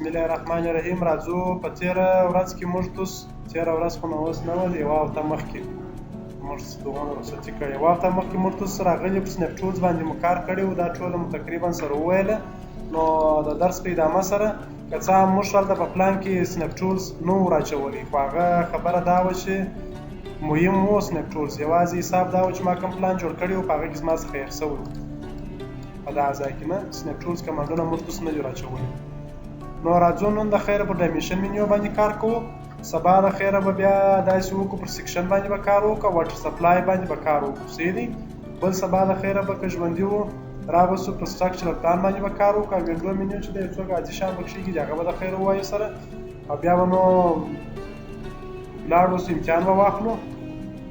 بسم الله الرحمن الرحیم. راځو په تیره ورځ کې موږ تاسو، تیره ورځ خو نو اوس نه وه، یوه هفته مخکې موږ دومره رخصتي کړې، یوه هفته مخکې موږ تاسو راغلي په snap tools باندې مو کار کړی و، دا ټوله مو تقریبا سره وویله. نو د درس په ادامه سره، که څه هم موږ هلته په پلان کې snap tools نه وو راچولی، خو هغه خبره دا وه چې مهم و snap tools، یوازې حساب دا و چې ما کوم پلان جوړ کړی و په هغه کې زما څخه هېر شوی و. په دغه ځای کې نه snap tools command ونه موږ تاسو نه دي راچولي. نو راځو نن د خیره پر dimension menu باندې کار کوو، سبا د خیره به بیا داسې وکړو پر section باندې به کار وکړو، water supply باندې به کار وکړو، صحیح دی. بل سبا د خیره به که ژوندي وو راوستو پر structural plan باندې به کار وکړو، او window menu چې دی یو څوک عادي شیان پکښې کېږي هغه به د خیره ووایو سره، او بیا به نو لاړ اوسو امتحان به واخلو،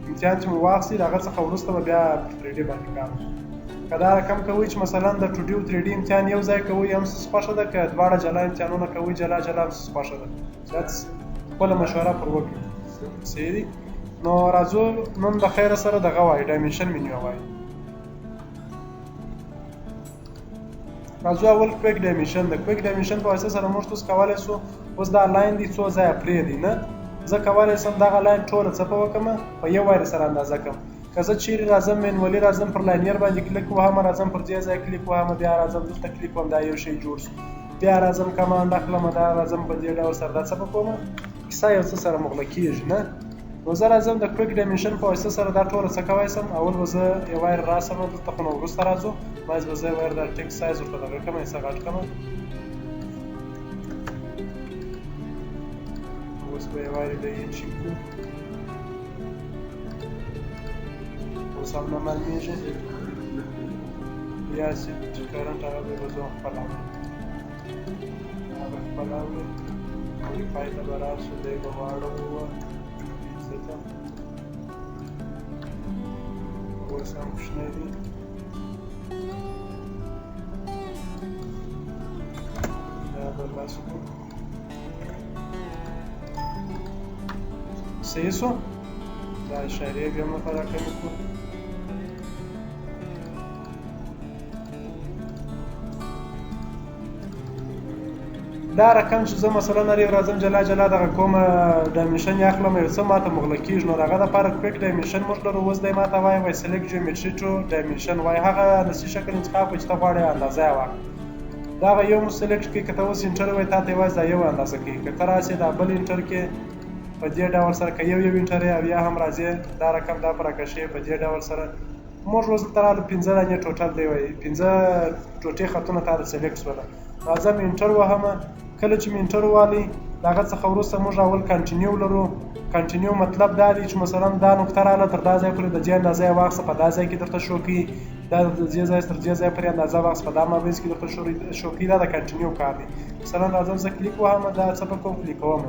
امتحان چې مو واخیست د هغه څخه وروسته به بیا پر 3D باندې کار وکړو. که دا رقم کوئ چې مثلا د 2D او 3D امتحان یو ځای کوئ هم څه خوښه ده، که دواړه جلا امتحانونه کوئ جلا جلا هم څه خوښه ده، دا خپله مشوره پر وکړئ، صحیح دی. نو راځو نن د خیره سره دغه وایو، dimension menu وایو. راځو اول quick dimension. د quick dimension په واسطه سره موږ تاسو کولی سو، اوس دا line دی څو ځایه پرې دی، نه زه کولی سم دغه line ټوله څپه وکړم په یو wire سره اندازه کړم. که زه چیرې راځم manually راځم پر linear باندې کلیک وهم، راځم پر دې ځای کلیک وهم، بیا راځم دلته کلیک وهم، دا یو شی جوړ شو، بیا راځم command اخلم، دا راځم په دې ډول سره دا څپه کوم، کیسه یو څه سره مغلق کېږي، نه. نو زه راځم د quick dimension په واسطه سره دا ټوله څه کوی سم. اول به زه یو wire راسم دلته، خو نو وروسته راځو، باید به زه یو wire دا text size ورته دغه کړم، یو څه غټ کړم. اوس به یو wire دی چیک کړو، اوس هم نه معلومېږي. یا set current هغه به زه خپله وړم، هغه خپله وړم، modify ته به راشو، دی به واړوو پنځه ته، اوس هم کوچنی دی. دا به لس کړو، صحیح سو. دا اشاریې بیا هم ورته راکمې کړو. دا رقم چې زه مثلا هر یو راځم جلا جلا دغه کوم dimension یې اخلم، یو څه ماته مغلق کېږي، نو د هغه دپاره quick dimension موږ لرو. اوس دی ماته وایي وایي select geometry to dimension، وایي هغه نسي شکل انتخاب کړه چې ته غواړې اندازه یې واخلې. دغه یو مو select کړي، که ته اوس enter وایې تا ته یوازې دا یو اندازه کوي، که ته راسې دا بل enter کې په دې ډول سره، که یو یو enter یې او یا هم راځې دا رقم دا پر راکشې په دې ډول سره. موږ اوس دلته رالو پنځه دانې total دی، وایي پنځه ټوټې خطونه تا ته select شوله. راځم enter وهم، کله چې مې enter ووالی د هغه څخه وروسته موږ اول continue لرو. continue مطلب دا دی چې مثلا دا نقطه راله تر دا ځای پورې د دې اندازه یې واخیسته، په دا ځای کې درته شو کوي، دا د دې ځای تر دې ځای پورې اندازه واخیسته، په دا مابینځ کې درته شو کوي. دا د continue کار دی. مثلا راځم زه کلیک وهم، دا څه په کوم کلیک کوم،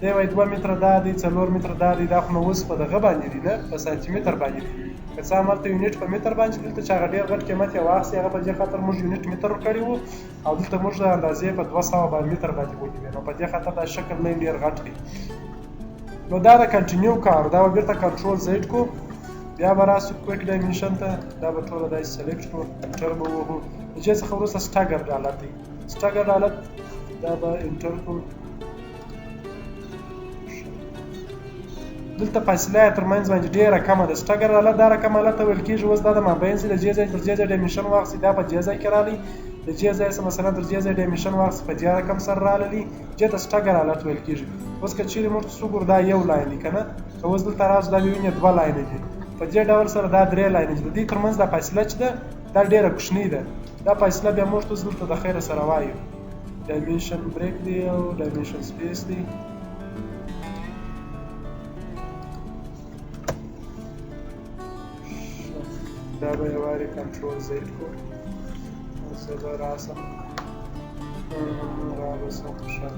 دی وایي 2 متره دا دی، 4 متره دا دی، دا خو نو اوس په دغه باندې دی، نه په سانتي متر باندې دی. که څه هم هلته unit په متر باندې، دلته چې هغه ډېر غټ قیمت یې واخیست، هغه په دې خاطر موږ unit متر ورکړی و، او دلته موږ د اندازې په 200 باندې متر باندې ونیوې، نو په دې خاطر دا شکل نه ډېر غټ دی. نو دا د continue کار، دا به بېرته control Z کړو، بیا به راسو quick dimension ته، دا به ټوله داسې select کړو، enter به ووهو. د دې څخه وروسته stagger حالت دی، stagger حالت دا به enter کړو. دلته فاصله یې ترمنځ باندې ډېره کمه ده. stagger حالت دا رقم حالت ته ویل کېږي. اوس دا د مابینځ د دې ځای تر دې ځای dimension واخیست، دا په دې ځای کې راغلی، د دې ځای څخه مثلا تر دې ځای dimension واخیست، په دې رقم سره راللی، دې ته stagger حالت ویل کېږي. اوس که چیرې موږ تاسو وګورو دا یو line دی که نه، که اوس دلته راسو دا وینې دوه line دي، په دې ډول سره دا درې line دي. د دې ترمنځ دا فاصله چې ده دا ډېره کوچنۍ ده، دا فاصله بیا موږ تاسو دلته د خیره سره وایو dimension break دی او dimension space دی. دا به یو وارې control Z کړو، زه به راسم را به سم. ښه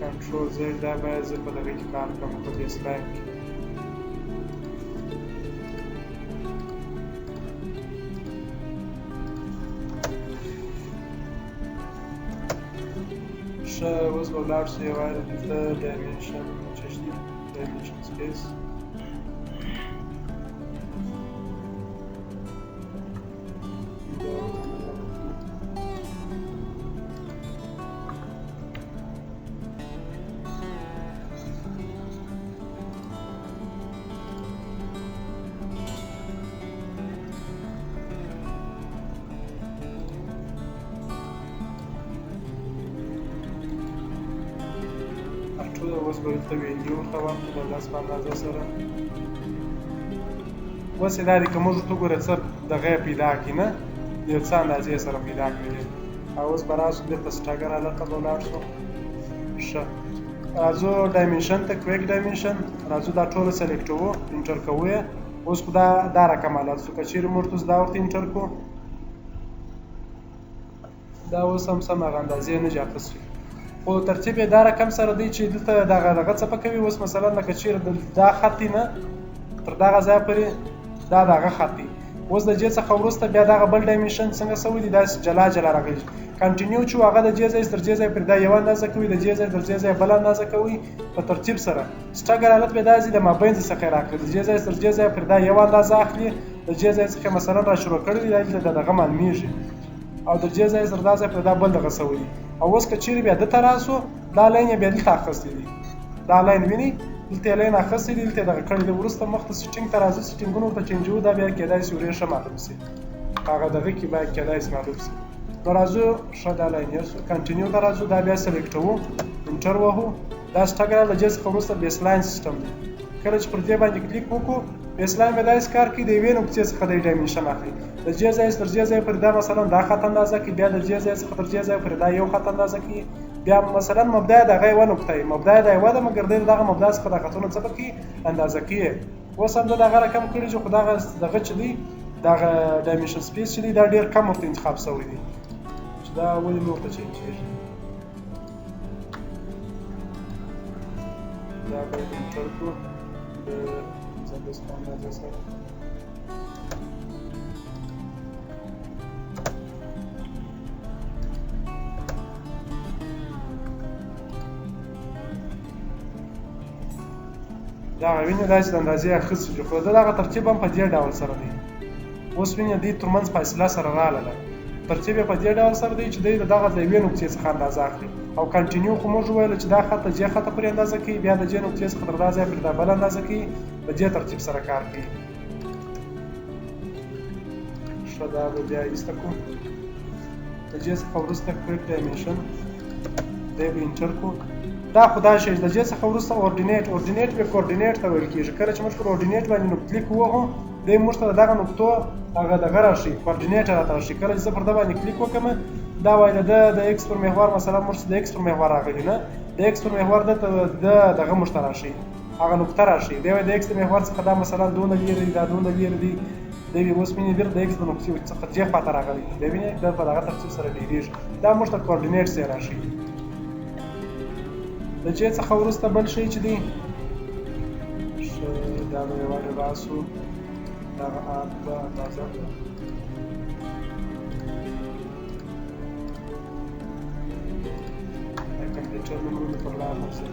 control Z، دا باید زه په دغه کې کار کړم په دې slide کې. ښه، اوس به ولاړ شو یوازې دلته dimension چې دي، dimension space. اوس به دلته value ورته ورکړو د 10 په اندازه سره. اوس یې دا دی که موږ ورته وګوره څه دغه یې پیدا کړي، نه یو څه اندازې سره پیدا کړي. او اوس به راشو بېرته stagger حالت ته به ولاړ شو. ښه، راځو dimension ته، quick dimension راځو، دا ټوله select وو، enter کوو یې. اوس خو دا رقم حالت شو. که چېرې موږ اوس دا ورته enter کړو، دا اوس هم سم هغه اندازې نه دي اخیستې، خو ترتیب یې دا رقم سره دی چې دلته دغه دغه څه کوي. اوس مثلا لکه چېرې دا خط دی، نه تر دغه ځایه پورې دا دغه خط دی. اوس د جې څخه وروسته بیا دغه بل dimension څنګه سوی دی، داسې جلا جلا راغلی. continue چې هغه د جې ځای تر جې ځای پورې دا یوه اندازه کوي، د جې ځای تر جې ځای بله اندازه کوي په ترتیب سره. stagger حالت بیا داسې د مابین څخه یې راکړي، د جې ځای تر جې ځای پورې دا یوه اندازه اخلي، د جې ځای څخه مثلا را شروع کړی دی، دلته دغه معلومیږي، او د جې ځای تر دا ځای پورې دا بل دغه سوی دی. او اوس که چېرې بیا دته راسو، دا line یې بیا دلته اخیستی دی، دا line وینئ دلته یې line اخیستی دی، دلته یې دغه کړی دی. وروسته مخته setting ته راځو، setting ونه ورته change وو، دا بیا کېدای شي ورې ښه معلوم شي، هغه دغه کې باید کېدای شي معلوم شي. نو راځو، ښه دا line یې شو، continue ته راځو، دا بیا select وو، enter وهو. دا stagger له جې څخه وروسته baseline system دی. کله چې پر دې باندې کلیک وکړو، baseline به داسې کار کوي، د یوې نقطې څخه دی dimension اخلي، د جې ځای تر جې ځای پورې دا مثلا دا خط اندازه کوي، بیا د جې ځای څخه تر جې ځای پورې دا یو خط اندازه کوي، بیا مثلا مبدا د هغه یوه نقطه وي، مبدا د یوه ده، مګر دی دغه مبدا څخه د خطونه څه پکې اندازه کوي. اوس هم ده دغه رقم کړي چې خو دغه دغه چې دی، دغه dimension space چې دی، دا ډېر کم ورته انتخاب شوی دی، چې دا ولې نه ورته change کېږي. دا باید enter کړو د 15 په اندازه سره. دا وینې داسې د اندازې اخیستې دي، خو د دغه ترتیب هم په دې ډول سره دی. اوس وینې دوی ترمنځ فاصله سره راغله، ترتیب یې په دې ډول سره دی چې دوی د دغه د یوې نقطې څخه اندازه اخلي. او continue خو موږ وویل چې دا خط د جې خطه پورې اندازه کوي، بیا د جې نقطې څخه تر دا ځای پورې دا بله اندازه کوي، په دې ترتیب سره کار کوي. ښه، دا به بیا ایسته کړو. د جې څخه وروسته quick dimension دی به enter کړو. دا خو دا شی د جې څخه وروسته ordinate، ordinate به coordinate ته ویل کېږي. کله چې موږ پر ordinate باندې نو کلیک ووهو، دی موږ ته دغه نقطو هغه دغه راشي، coordinate راته راشي. کله چې زه پر ده باندې کلیک وکړم، دا وایي د د x پر محور مثلا موږ د x پر محور راغلي، نه د x پر محور ده دغه موږ ته راشي، هغه نقطه راشي. دی وایي د x د محور څخه دا مثلا دونه لیرې دی، دا دونه لیرې دی. دی وایي اوس ویني د x د نقطې څخه جې خواته راغلی دی، ویني دا په دغه ترتیب سره ډېرېږي. دا موږ ته coordinates یې راشي. د جې څخه وروسته بل شی چې دی، ښه دا به یوازې راسو، دغه arc به اندازه کړو. د کمپیوټر نومونه پر لار ورځي.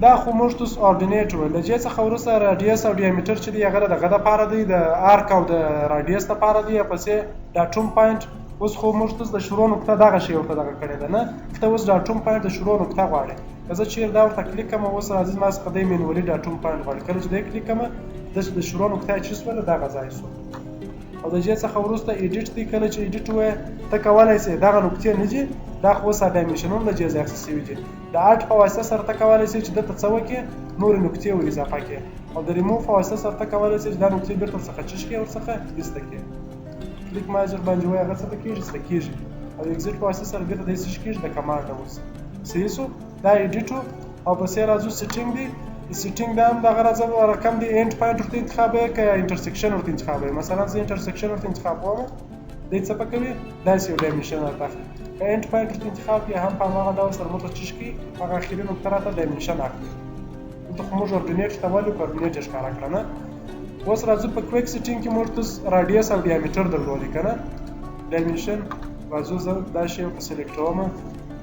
دا خو موږ ته ordinate وویل. د جې څخه وروسته radius او diameter چې دی، هغه دغه دپاره دی، د arc او د radius دپاره دی. پسې datum point. اوس خو موږ ته د شروع نقطه دغه شی ورته دغه کړې ده، نه ته اوس datum point د شروع نقطه غواړې. که زه چیرې دا ورته کلیک کړم، اوس راځي زما څخه دی manually datum point غواړي. کله چې دی کلیک کړم، داسې د شروع نقطه یې چې سوله دغه ځای سو. او د جې څخه وروسته edit دی. کله چې edit ووایې، ته کولی شې دغه نقطې نه دي، دا خو اوس dimension ونه د جې ځای اخیستل شوي دي. د add په واسطه سره ته کولی شې چې دلته څه وکړې، نورې نقطې ور اضافه کړې. او د ریموو په واسطه سره ته کولی شې چې دا نقطې بېرته ورڅخه چش کړې، ورڅخه ایسته کړې. کلیک ماجر باندې وایي هغه څه ته کېږي، څه کېږي. او exit په واسطه سره بېرته داسې څه کېږي، د command اوس صحیح سو. دا edit و. او پسې راځو setting دی. setting دا هم دغه راځه رقم دی، end point ورته انتخابوي که intersection ورته انتخابوي. مثلا زه intersection ورته انتخابوم، دی څه پکوي، داسې یو dimension راته اخلي. که end point ورته انتخاب کړي، هم په هماغه ډول سره موږ ته چش کوي، هغه اخري نقطه راته dimension اخلي. دلته خو موږ ordinate ته ولې coordinate یې ښکاره کړه، نه؟ اوس راځو په quick setting کې موږ ته radius او diameter درلودی که نه، dimension راځو زه دا شی ورته select کوم،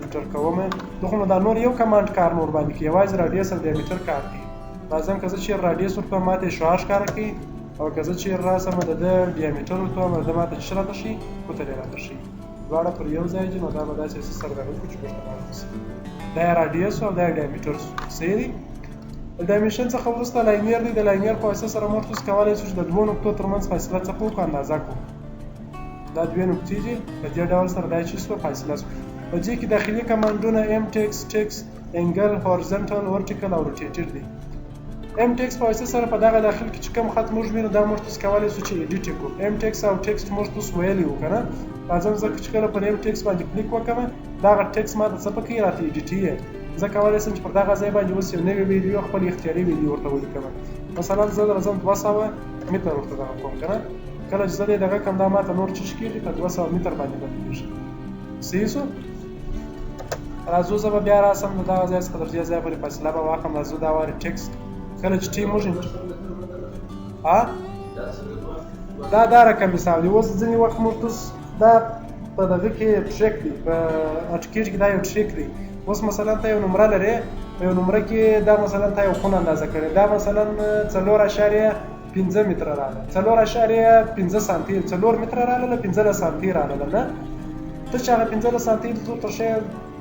enter کوم. دا خو نو دا نور یو command کار نور باندې کوي، یوازې radius او diameter کار کوي. راځم که زه چېرې radius ورته ماته یې شعاع ښکاره کوي، او که زه چېرې راسم د ده diameter ورته وایم، د ده ماته څه راته ښیي؟ قطر یې راته ښیي. دواړه پر یو ځای دي، نو دا به داسې څه سره دغه کړو چې موږ ته معلوم شي. دا یې radius او دا یې diameter شو. صحیح دی. د dimension څخه وروسته linear دی. د linear په واسطه سره موږ تاسو کولی شو چې د دوو نقطو ترمنځ فاصله څه کړو، اندازه کړو. دا دوې نقطې دي، په دې ډول سره دا چې شوه فاصله شوه. په دې کې داخلي command ونه M text، text، angle، horizontal، vertical او rotated دي. M text په واسطه سره په دغه داخل کې چې کوم خط موږ وینو دا موږ تاسو کولی شو چې edit یې کړو. M text او text موږ تاسو ویلی وو که نه. راځم زه چې کله پر M text باندې کلیک وکړم، دغه text ماته څه پکې راته edit یې. زه کولی شم چې پر دغه ځای باندې اوس یو نوی value، خپل اختیاري value ورته ولیکم. مثلا زه راځم 200 متر ورته دغه کوم که نه. کله چې زه دې دغه کوم، دا ماته نور څه کېږي، په 200 متر باندې بدلېږي. صحیح شو. راځو زه به بیا راسم د دغه ځای څخه تر دې ځایه پورې فاصله به واخلم. راځو دا وارې text کله چې T موږ دا دا رقم حساب دی. اوس ځینې وخت موږ تاسو دا په دغه کې trick دی، په AutoCAD کې دا یو trick دی. اوس مثلا ته یو نمره لرې، په یو نمره کې دا مثلا تا یو خونه اندازه کړې، دا مثلا 4.5 متره راغله، 4.5 سانتي، 4 متره راغله، 15 سانتي راغله نه. ته چې هغه 15 سانتي دلته ورته ښیې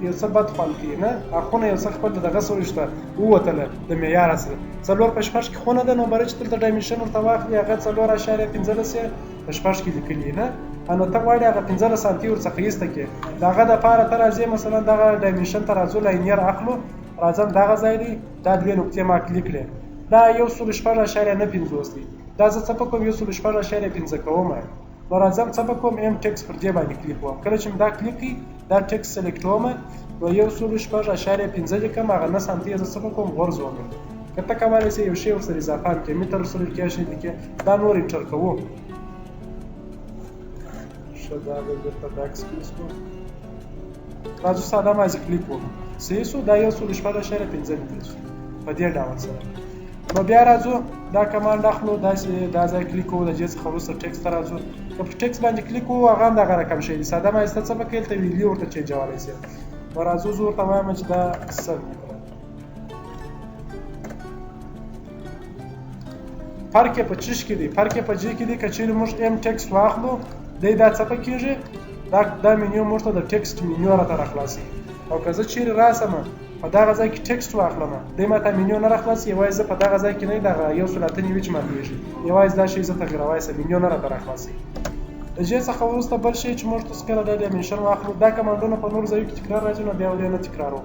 یو څه بد خوند کوي نه، هغه خونه یو څه خپل د دغه څه وشته ووتله د معیاره څخه. 4 په 6 کې خونه ده، نو بری چې دلته dimension ورته واخلي هغه 4.15 یې په 6 کې لیکلي نه. نو ته غواړې هغه 15 سانتي ورڅخه ایسته کړې، د هغه دپاره ته راځې مثلا دغه dimension ته راځو، linear اخلو، راځم دغه ځای دی، دا دوې نقطې ما کلیک کړې، دا 106.59 دی، دا زه څه په کوم 106.5 کوم. نو راځم څه به کوم، M text پر دې باندې کلیک وهم. کله چې مې دا کلیک کړي دا text select وم، نو 106.5 لیکم، هغه 9 سانتي یې زه څه به کوم غورځوم. که ته کولی شې یو شی ورسره اضافه هم کړې، متر ورسره لیکې شي لیکې، دا نور enter کوو. ښه دا به بېرته backspace کړو. راځو ساده مازې کلیک وکړو. صحیح شو، دا 106.5 متر شو په دې ډول سره. نو بیا راځو دا command اخلو، داسې دا ځای کلیک کوو، د دې څخه وروسته text ته راځو. که په text باندې کلیک کوو هغه هم دغه رقم شی دی، ساده مازې ته څه به کوې، دلته value ورته change ولی شې. نو راځو زه ورته وایم چې دا 100 متره. فرق یې په چش کې دی، فرق یې په جې کې دی. که چېرې موږ M text واخلو دی دا څه په کېږي، دا مینیو موږ ته د text menu راته راخلاصوي. او که زه چېرې راسم په دغه ځای کې text واخلم، دی ماته مینیو نه راخلاصوي، یوازې زه په دغه ځای کې نه دغه 198 چې ماتېږي، یوازې دا شی زه تغیرولی شم، مینیو نه راته راخلاصوي. د دې څخه وروسته بل شی چې موږ تاسو کله دا dimension واخلو، دا command ونه په نورو ځایو کې تکرار راځي، نو بیا ورې نه تکرارو.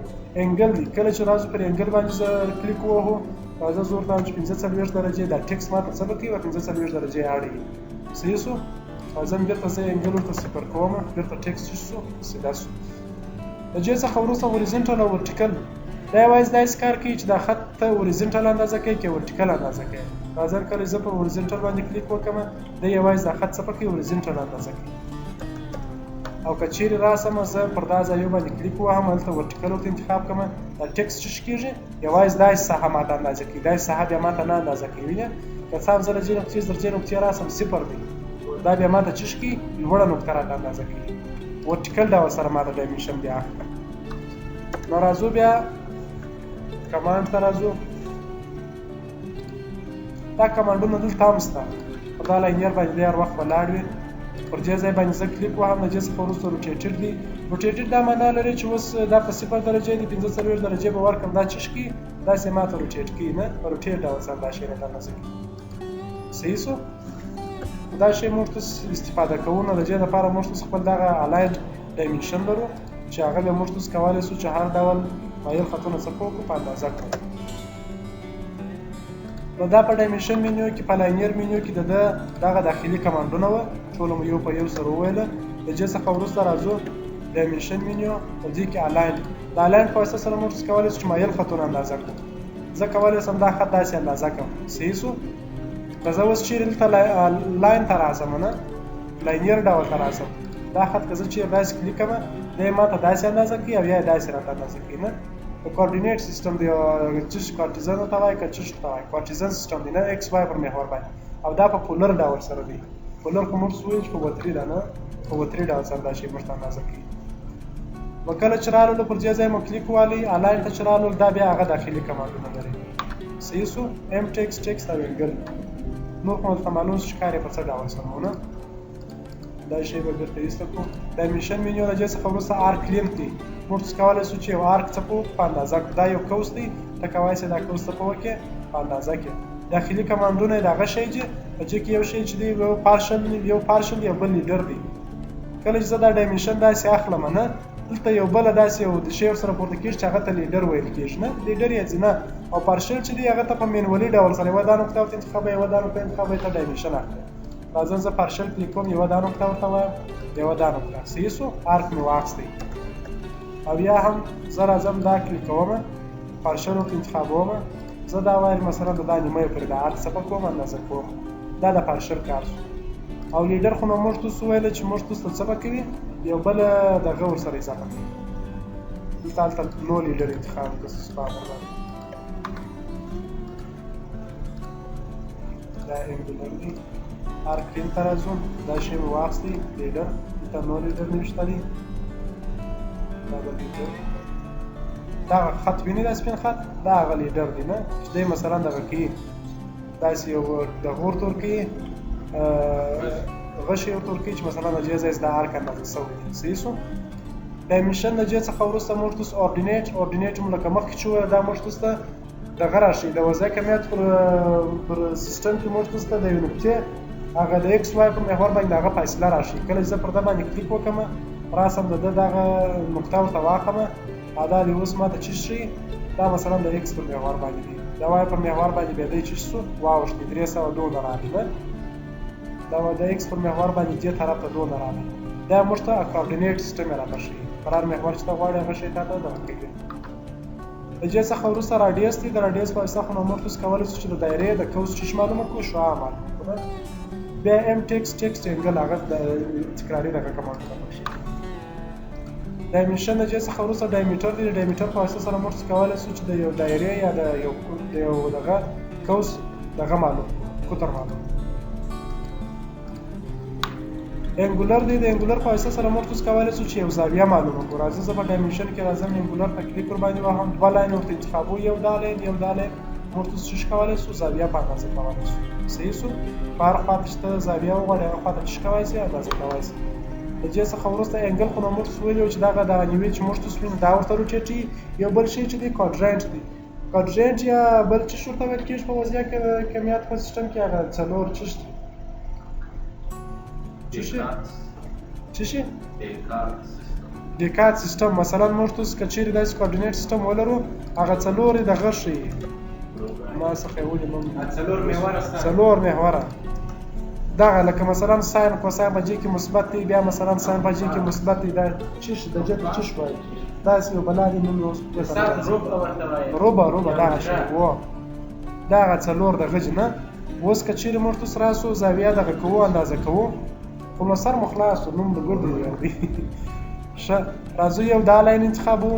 angle دی، کله چې راځو پر angle باندې زه کلیک ووهو، راځه زه ورته وایم چې 45 درجې دا text ماته څه به کوي، 45 درجې اړوي. صحیح شو. راځم بېرته زه angle ورته صفر کوم، بېرته text چې شو سیده شو. د دې څخه وروسته horizontal او vertical، دا یوازې داسې کار کوي چې دا خط ته horizontal اندازه کوي که vertical اندازه کوي. راځم کله زه پر horizontal باندې کلیک وکړم، دی یوازې دا خط څه په کوي، horizontal اندازه کوي. او که چیرې راسم زه پر دا ځای باندې کلیک ووهم، هلته vertical ورته انتخاب کړم، دا text چې کېږي یوازې داسې ساحه ماته اندازه کوي، داسې ساحه بیا ماته نه اندازه کوي. وینې که څه هم زه له دې نقطې تر دې نقطې راسم صفر دی، دا بیا ماته چې کوي لوړه نقطه راته اندازه کوي، vertical ډول سره ماته dimension بیا اخلي. نو راځو بیا command ته راځو. دا command ونه دلته هم شته، خو دا linear باندې دی هر وخت ولاړ وي. پر دې ځای باندې زه کلیک وهم، د دې څخه وروسته rotated دی. rotated دا معنا لري چې اوس دا په صفر درجې دی، 45 درجې به ورکړم، دا چې کوي داسې ماته rotate کوي، نه په rotate ډول سره دا شی راته اندازه کوي. صحیح شو. دا شی موږ ته استفاده کوو، نو د دې لپاره موږ ته خپل دغه aligned dimension لرو چې هغه بیا موږ ته کولی شو چې هر ډول مایل خطونه څه کړو په اندازه کړو. نو دا په dimension menu کې په linear menu کې د ده دغه داخلي command ونه وه، ټولو مو یو په یو سره وویله. د دې څخه وروسته راځو dimension menu، په دې کې align. د align په واسطه سره موږ کولی شو چې مایل خطونه اندازه کړو. زه کولی شم دا خط داسې اندازه کړم. صحیح شو. که زه اوس چیرې دلته line ته راسم، نه linear ډول ته راسم، دا خط که زه چیرې داسې کلیک کړم، دی ما ته داسې اندازه کوي او یا یې داسې راته اندازه کوي. نه د coordinate system دی، چې Cartesian ورته وایي که څه ورته وایي، Cartesian system دی، نه X Y پر محور باندې، او دا په polar ډول سره دی. polar خو موږ وویل چې په وتري ده، نه په وتري ډول سره دا شی موږ ته اندازه کوي. نو کله چې راللو پر دې ځای مو کلیک والی، align ته چې رالل دا بیا هغه داخلي command ونه لري. صحیح سو؟ M text، text او angle. نور خو درته معلوم شو چې کار یې په څه ډول سره و، نه؟ دا شی به بیرته ایسته کړو. dimension menu د دې څخه وروسته arc length دی. موږ څه کولی شو چې یو arc څه په اندازه کړو. دا یو قوس دی، ته کولی شې دا قوس څه په وکړې په اندازه کړې. داخلي command ونه یې د هغه شی چې په دې کې یو شی چې دی یو partial یو بل leader دی. کله چې زه دا dimension داسې اخلم، نه، دلته یو بله داسې یو د شی ورسره پورته کېږي چې هغه ته leader ویل کېږي، نه، leader یې ځینه. او partial چې دی هغه ته په manually ډول سره یوه دا نقطه ورته انتخابوي، یوه دا نقطه انتخابوي، ته dimension اخلي. راځه زه partial کلیک کوم، یوه دا نقطه ورته وایم، یوه دا نقطه. صحیح سو؟ arc مې واخیستی. او یا هم زه راځم دا کلیک کوم، partial ورته انتخابوم، زه دا وایم مثلا د دا نیمه یې پرې د arc څه په کوم اندازه کوم. دا د partial کار سو. او leader خو نو موږ تاسو ویل چې موږ تاسو ته څه به کوي، یو بل دغه ورسره اضافه کوي. دلته هلته no leader انتخاب کړه، ستا باندې. دا angular دی. arc length ته راځو، دا شی مې واخیستی، leader. دلته no leader نشته دی، دا به leader. دا خط ویني، دا سپین خط، دا هغه leader دی، نه چې دی مثلا دغه کوي داسې یو دغه ورته ورکوي، غشی ورته ورکوي چې مثلا د دې ځای دا arc اندازه سوی دی. صحیح سو؟ dimension د دې څخه وروسته موږ تاسو ordinate، ordinate هم لکه مخکې چې وویل دا موږ تاسو ته دغه راشي د وضع کمیت پر سیستم کې موږ تاسو ته د یو نقطې هغه د X Y پر محور باندې هغه فاصله راشي. کله چې زه پر ده باندې کلیک وکړم، راسم د ده دغه نقطه ورته واخلم، او دا دی اوس ما ته چی ښیي، دا مثلا د X پر محور باندې دی، د Y پر محور باندې بیا دی چی سو واوښتې، درې سوه دونه راغی، نه دا د X پر محور باندې دې طرف ته دونه راغی. دا موږ ته coordinate system یې راته ښیي، پر هر محور چې ته غواړې هغه شی تا ته دغه کوي. د دې څخه وروسته radius دی. د radius په واسطه خو نو موږ تاسو کولی شو چې د دایرې د قوس چیش معلومه کړو، شعاع معلومه کړو. بیا M text، text angle هغه د تکراري دغه command ته ښیي. dimension د دې څخه وروسته diameter دی. د diameter په واسطه سره موږ کولی شو چې د یو دایرې یا د یو دغه قوس دغه معلوم کړو، قطر معلوم کړو. angular دی. د angular په واسطه سره موږ تاسو کولی شو چې یو زاویه معلومه کړو. راځه زه په dimension کې راځم، angular ته کلیک ورباندې وهم، دوه line ورته انتخابو، یو دا line یو دا line، موږ تاسو څه کولی شو، زاویه په اندازه کولی شو. صحیح سو؟ په هر خوا ته چې ته زاویه وغواړې هغه خوا ته څه کولی شې، اندازه کولی شې. د دې څخه وروسته angle خو نو موږ تاسو ویلي وو چې دغه نیوې چې موږ تاسو وینو دا ورته rotate. یو بل شی چې دی quadrant دی. quadrant یا بل څه ورته ویل کېږي په وضعیت کمیات په سیستم کې، هغه څلور څه دي؟ څه شي؟ څه شي؟ Descartes system. مثلا موږ تاسو که چیرې داسې coordinate system ولرو، هغه څلور یې دغه ښیي. ما څخه یې ولې نوم څلور محوره څلور محوره دغه لکه مثلا sine cosine په جې کې مثبت دی، بیا مثلا sine په جې کې مثبت دی، دا چی شي د جې ته چی وایي، داسې یو بلا دی نوم یې اوس ربع ربع دغه شی و دغه څلور دغه جې نه. اوس که چیرې موږ تاسو راسو زاویه دغه کوو اندازه کوو، خو نو سر مو خلاص شو، نوم د ګردو یو دی. ښه راځو یو دا line انتخابو،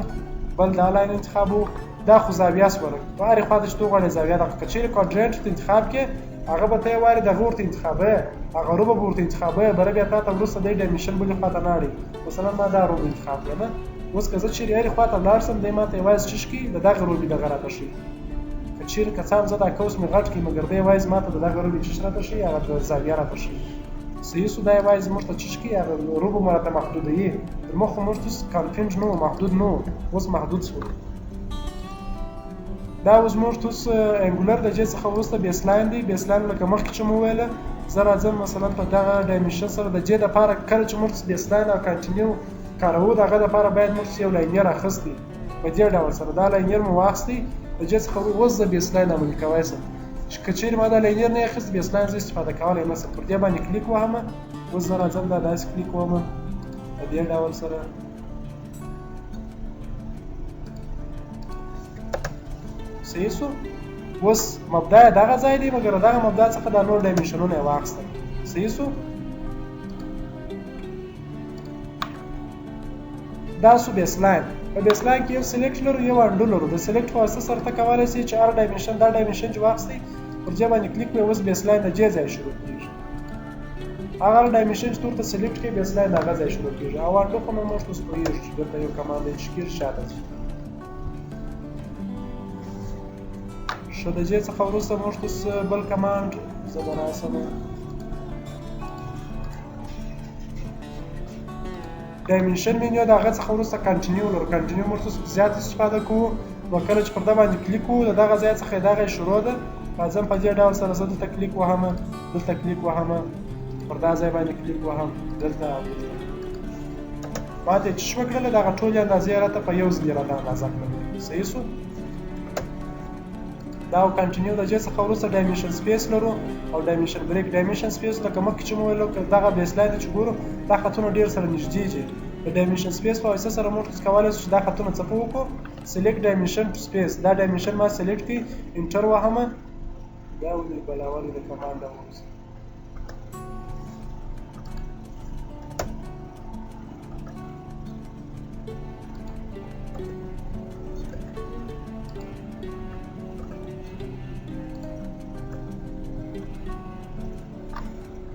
بل دا line انتخابو، دا خو زاویه سوله. په هرې خوا ته چې ته وغواړې زاویه دغه که چیرې quadrant ته انتخاب کړې، هغه به ته یې وارې دغه ورته انتخابوې، هغه ربع به ورته انتخابوې، بره بیا تا ته وروسته دی dimension بلې خوا ته نه اړوي. مثلا ما دا ربع انتخاب کړه، نه اوس که زه چیرې هرې خوا ته لاړ شم، دی ما ته یوازې څه ښکي د دغه ربع دغه راته ښیي. که چیرې که څه هم زه دا قوس مې غټ کړي، مګر دی یوازې ما ته د دغه ربع څه راته ښیي، هغه د زاویه راته ښیي. صحیح سو؟ دا یوازې موږ ته څه ښکي، هغه ربع مو راته محدودوي. تر مخه موږ ته confined نه و، محدود نه و، اوس محدود شو. دا اوس موږ ته angular د دې څخه وروسته baseline دی. baseline لکه مخکې چې مو وویله، زه راځم مثلا په دغه dimension سره د دې دپاره کله چې موږ baseline او continue کاروو، د هغه دپاره باید موږ یو linear اخیستی په دې ډول سره. دا linear مو واخیستی، د دې څخه اوس زه baseline عملي کولی شم. چې که چیرې ما دا linear نه اخیست، baseline زه استفاده کولی نه شم. پر دې باندې کلیک وهم، اوس زه راځم دا داسې کلیک وهم په دې ډول سره. صحیح سو؟ اوس مبدا یې دغه ځای دی، مګر دغه مبدا څخه دا نور dimension ونه یې واخیستل. صحیح سو؟ دا سو baseline. په baseline کې یو select لرو، یو undo لرو. د select په واسطه سره ته کولی شې چې هر dimension دا dimension چې واخیستی، پر دې باندې کلیک کړې، اوس baseline د دې ځای شروع کېږي. هغه dimension چې ورته select کړي، base line هغه ځای شروع کېږي. او undo خو نو موږ اوس پوهېږو چې دلته یو command دی چې کېږي شاته ځي. ښه، د دې څخه وروسته موږ اوس بل command زه به راسم dimension menu، د هغه څخه وروسته continue لرو. continue موږ اوس زیات استفاده کوو. نو کله چې پر ده باندې کلیک وو، د دغه ځای څخه دغه شروع ده. راځم په دې ډول سره زه دلته کلیک وهم، دلته کلیک وهم، پر دا ځای باندې کلیک وهم، دلته او دلته. ماته یې چې وکړله، دغه ټولې اندازې راته په یو ځل راته اندازه کړلې. صحیح شو. دا او continue. د دې څخه وروسته dimension space لرو او dimension break. dimension space لکه مخکې چې مو ویلو، که دغه base line چې ګورو دا خطونه ډېر سره نږدې دي، د dimension space په واسطه سره موږ کولی شو چې دا خطونه څه په وکړو. select dimension to space، دا dimension ما select کړي، enter وهم. دا ولې بلاولې د command ووځي؟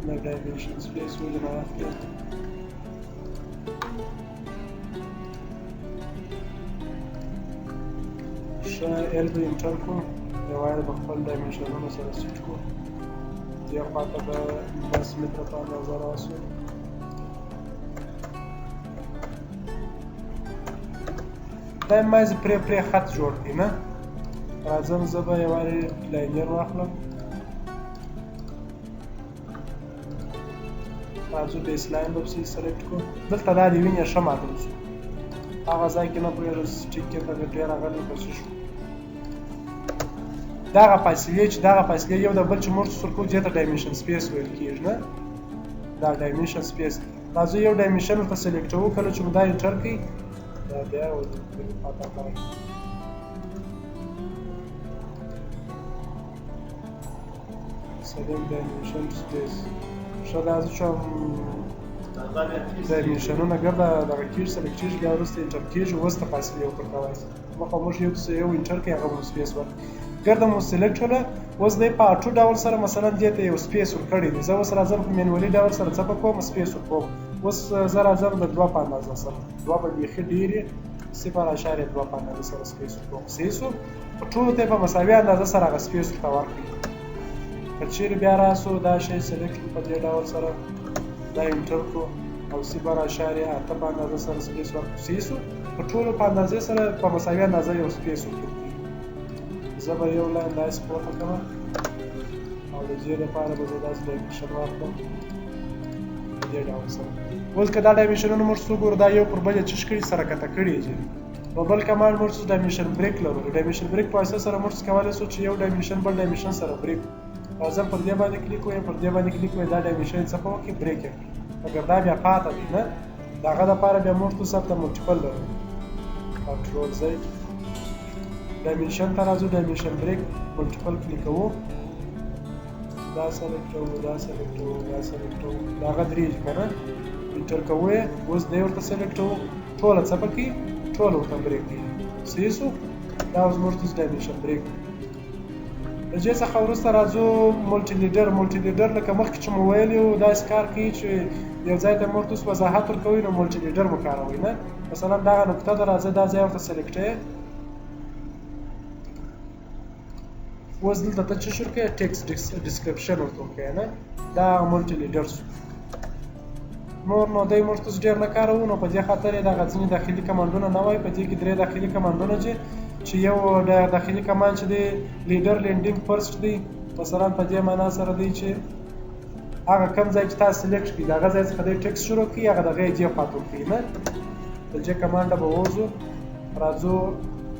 دا dimension space ولې نه اخلي؟ ښه، L به enter کړو، یو wire به خپل dimension ونه سره set کړو. دې خوا ته به 10 متره په اندازه راسو. دا مازې پرې پرې خط جوړ کړي نه. راځم زه به یو وارې linear واخلم. راځو base line به پسې select کړو. دلته دا دی وینې ښه معلوم شو، هغه ځای کې نه پوهېږم چې ټیک کې ته ډېر راغلی که څه شو. دغه فاصلې چې دغه فاصلې یو د بل چې موږ سره کوو، دې ته dimension space ویل کېږي نه. دا dimension space راځو یو dimension ورته select وو. کله چې مو دا enter کړي، دا بیا بلې خوا ته لاړ. select dimension space. ښه، دا زه چې dimension ونه ګرده دغه کېږي، select کېږي، بیا وروسته enter کېږي. اوس ته فاصلې ورته کولی شي. مخه موږ یو څه یو enter کړي، هغه مو space ورکړي. ګرده مو select شوله. اوس دی په auto ډول سره مثلا دې ته یو space ورکړی دی. زه اوس راځم په manually ډول سره څه په کوم space ورکوم. اوس زه راځم د 2 په اندازه سره، 2 به بیخي ډېرې، 0.2 په اندازه سره space ورکوم. صحیح شو. په ټولو ته په مساوي اندازه سره هغه space ورته ورکړي. که چیرې بیا راسو دا شی select کړو په دې ډول سره، دا enter کړو او 0.8 په اندازه سره space ورکړو. صحیح شو. په ټولو په اندازې سره په مساوي اندازه یو space ورکړو. زه به یو line داسې پورته کړم او د دې لپاره به زه داسې dimension واخلم په دې ډول سره. اوس که دا dimension ونه موږ څه ګورو، دا یو پر بل یې چش کړي سره کته کړي دي. نو بل command موږ څه dimension break لرو. د dimension break په واسطه سره موږ څه کولی شو چې یو dimension بل dimension سره break کړو. راځم پر دې باندې کلیک ویم، پر دې باندې کلیک ویم، دا dimension یې څه په وکړي break یې کړي. مګر دا بیا پاته دی نه، د هغه دپاره بیا موږ څه ته multiple لرو. control Z، dimension ته راځو، dimension break multiple کلیک کوو، دا select کوو، دا select کوو، دا select کوو، دا هغه درېږي که نه، enter کوو یې. اوس دی ورته select کوو، ټوله څه پکې ټوله ورته break کوي. صحیح شو. دا اوس موږ ته dimension break. د دې څخه وروسته راځو multi leader. multi leader لکه مخکې چې مو ویلي وو، داسې کار کوي چې یو ځای ته موږ اوس وضاحت ورکوي، نو multi leader مو کاروئ نه. مثلا دغه نقطه ده، راځه دا ځای ورته select یې. اوس دلته ته څه شروع کوې، text description ورته وکړې نه، دا multi leader شو. نور نو دی موږ تاسو ډېر نه کاروو، نو په دې خاطر یې دغه ځینې داخلي command ونه نه وایي. په دې کې درې داخلي command ونه دي چې یو داخلي command چې دی leader leading first دی، مثلا په دې معنا سره دی چې هغه کوم ځای چې تاسو select کړئ د هغه ځای څخه دی text شروع کړي، هغه دغه یې دې خوا ته ورکوي نه. د دې command به ووځو، راځو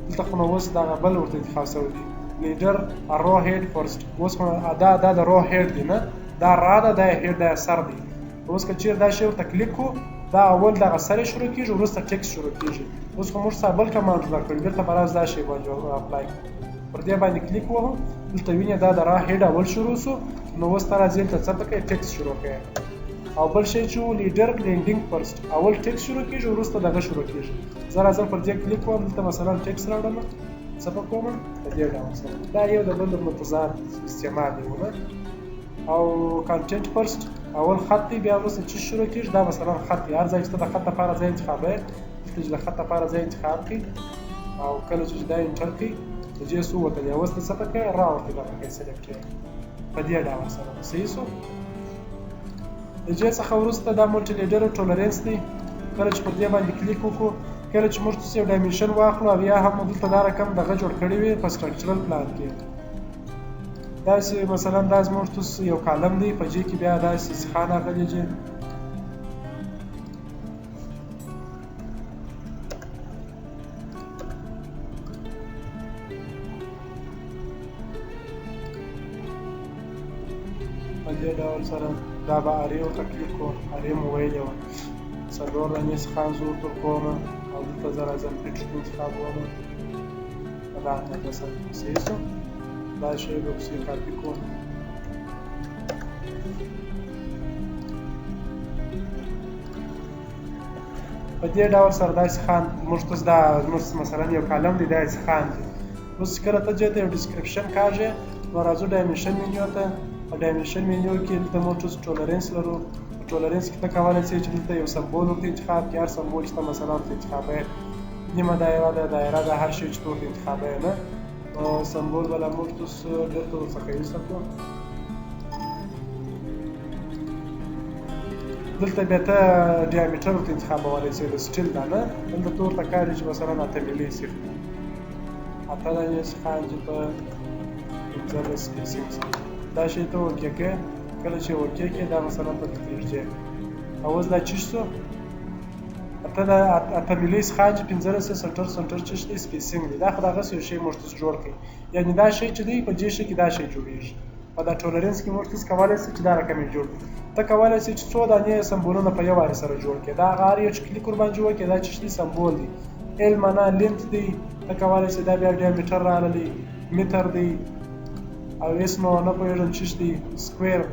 دلته خو نو اوس دغه بل ورته انتخاب شوی دی leader arrow head first. اوس خو دا د arrow head دی نه، دا را ده، دا یې head، دا یې سر دی. اوس که چیرې دا شی ورته کلیک کړو، دا اول دغه سر یې شروع کېږي، وروسته text شروع کېږي. اوس خو موږ سره بل command ورکړ، دلته به راځو دا شی باندې apply کړو. پر دې باندې کلیک ووهم، دلته وینې دا د را head اول شروع شو. نو اوس ته راځې دلته څه پکې text شروع کړې. او بل شی چې و leader leading first، اول text شروع کېږي وروسته دغه شروع کېږي. زه راځم پر دې کلیک وهم، دلته مثلا text راوړم، څه په کوم په دې ډول سره. دا یو د بل متضاد استعمال دی نه. او content first اول خط دی، بیا وروسته چې شروع کېږي دا مثلا خط دی. هر ځای چې ته د خط لپاره ځای انتخابوې، دلته چې د خط لپاره ځای انتخاب کړي او کله چې دا enter کړي، د دې څه ووتل، اوس ته څه پکې را ورته دا پکې select کړي په دې ډول سره. صحیح سو. د دې څخه وروسته دا multi leader tolerance دی. کله چې پر دې باندې کلیک وکړو، کله چې موږ تاسو یو dimension واخلو او یا هم دلته دا رقم دغه جوړ کړی وي په structural plan کې، داسې مثلا دا زموږ تاسو یو column دی، په دې کې بیا داسې سیخان راغلي دي. په دې ډول سره دا به array ورته کلیک کړو، array مو ویلې وه. څلور دانې سیخان زه ورته کوم او دلته زه راځم fit انتخابوم په دا اندازه سره. صحیح سو. دا شی به پسې کاپي کوم. په دې ډول سره دا سیخان موږ ته دا زموږ مثلا یو column دی، دا سیخان دی. اوس کله ته دې ته یو description کاږې، نو راځو dimension menu ته. په dimension menu کې دلته موږ ټول tolerance لرو. په tolerance کې ته کولی شې چې دلته یو symbol ورته انتخاب کړې، هر symbol چې ته مثلا ورته انتخابوې، نیمه دایره ده، دایره ده، هر شی چې ته ورته انتخابوې نه، نو symbol به لا موږ اوس بېرته ورڅخه ایسته کړو. دلته بیا ته diameter ورته انتخابولی شې د steel ده نه، دلته ته ورته کاږې چې مثلا اته میلې سیخ دی، اته دانې سیخان چې په 15 spacing سره دا شی ته okay کړې. کله چې okay کړې دا مثلا په پرېږدې. او اوس دا چیش سو، اته میلې سیخان چې 15 center center چیش دی، spacing دی. دا خو دغسې یو شی موږ ته جوړ کړي، یعنې دا شی چې دی په دې شي کې دا شی جوړېږي. په دا tolerance کې موږ تاسو کولی شئ چې دا رقم یې جوړ کړو. ته کولی شې چې څو دانې symbol ونه په یو وارې سره جوړ کړې. دا هغه هر یو چې کلیک ورباندې وکړې دا چې دی symbol دی، L معنا length دی، ته کولی شې دا بیا diameter راغلی، متر دی، او S نو نه پوهېږم چې دی، square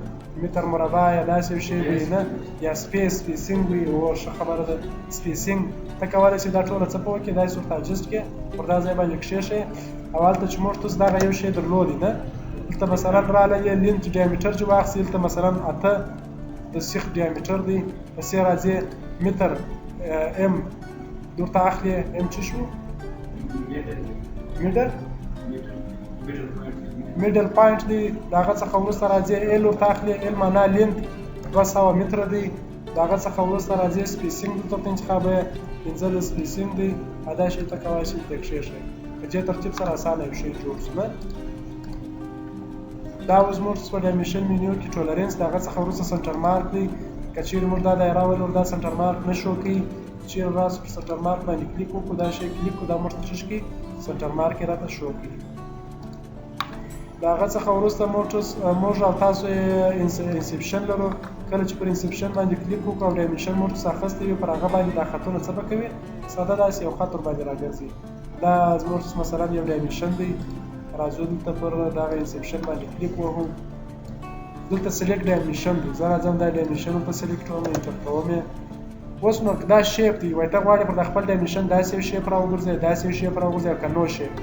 متر مربع یا داسې یو شی وي نه، یا space spacing وي. او ښه خبره ده spacing. ته کولی شې دا ټوله څه په وکړې، داسې ورته adjust کړې، پر دا ځای باندې کښېښې. او هلته چې موږ تاسو دغه یو شی درلودی نه، دلته مثلا راغلی length diameter چې واخیستې، دلته مثلا اته د سیخ diameter دی، پسې راځې متر M درته اخلې، M چې شو middle middle point دی. د هغه څخه وروسته راځې L ورته اخلې، L معنا length 200 متره دی. د هغه څخه وروسته راځې spacing دلته ورته انتخابوې، 15 spacing دی. او دا شی ته کولی شې دلته کښېښوې. په دې ترتیب سره اسانه یو شی جوړ شو نه. دا اوس موږ په dimension menu کې tolerance، د هغه څخه وروسته center mark دی. که چیرې موږ دا دایره ولرو دا center mark نه شو کوي، چیرې راسو پر center mark باندې کلیک وکړو، دا شی کلیک کړو، دا موږ ته څه کوي center mark یې راته شو کوي. د هغه څخه وروسته موږ او تاسو inception لرو. کله چې پر inception باندې کلیک وکړو او dimension موږ څه اخیستی وي، پر هغه باندې دا خطونه څه به کوي، ساده داسې یو خط ورباندې راګرځي. دا زموږ مثلا یو dimension دی، راځو دلته پر دغه inception باندې کلیک وهو. دلته select dimension دی، زه راځم دا dimension ورته select کوم، enter کوم یې. اوس نو دا shape دی، وایي ته غواړې پر خپل dimension داسې یو shape راوګرځوې، داسې یو shape راوګرځوې او که no shape.